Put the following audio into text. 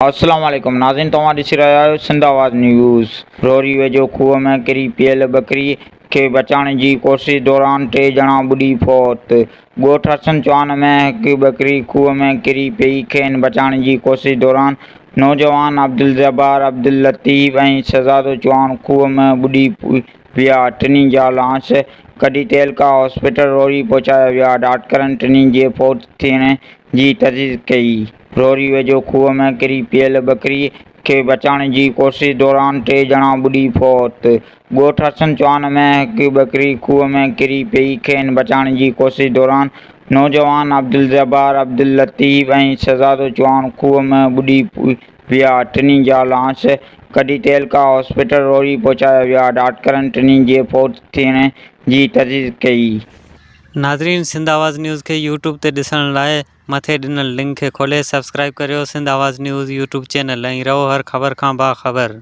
السلام عليڪم ناظرين توهان ڏسي رهيا آهيو سنڌ آواز نيوز. روري ويجهو کوهه ۾ ڪري پيل ٻڪري کي بچائڻ جي ڪوشش دوران ٽي ڄڻا ٻڏي فوت. ڳوٺ حسن چوهاڻ ۾ هڪ ٻڪري کوهه ۾ ڪري پئي کين بچائڻ جي ڪوشش دوران نوجوان عبدالجبار، عبداللطيف ۽ شهزادو چوهاڻ کوهه ۾ ٻڏي ويا، ٽنهي جا لاش ڪڍي تعلقه هاسپيٽل روهڙي پهچايا ويا، ڊاڪٽرن ٽنهي جي فوت ٿيڻ جي تصديق ڪئي. روري ويجهو کوهه ۾ ڪري پيل ٻڪري کي بچائڻ جي ڪوشش دوران ٽي ڄڻا ٻڏي فوت. ڳوٺ حسن چوهاڻ ۾ هڪ ٻڪري کوهه ۾ ڪري پئي کين بچائڻ جي ڪوشش دوران نوجوان عبدالجبار، عبداللطيف ۽ شهزادو چوهاڻ کوهه ۾ ٻڏي ويا، ٽنهي جا لاش ڪڍي تعلقه هاسپيٽل روهڙي پهچايا ويا، ڊاڪٽرن ٽنهي جي فوت ٿيڻ جي تصديق ڪئي. ناظرين سنڌ آواز نيوز کي يوٽيوب تي ڏسڻ لاء مٿي ڏنل لنڪ کي کولي سبسڪرائيب ڪريو Sindh Awaz news YouTube channel ۽ رهو هر خبر کان باخبر.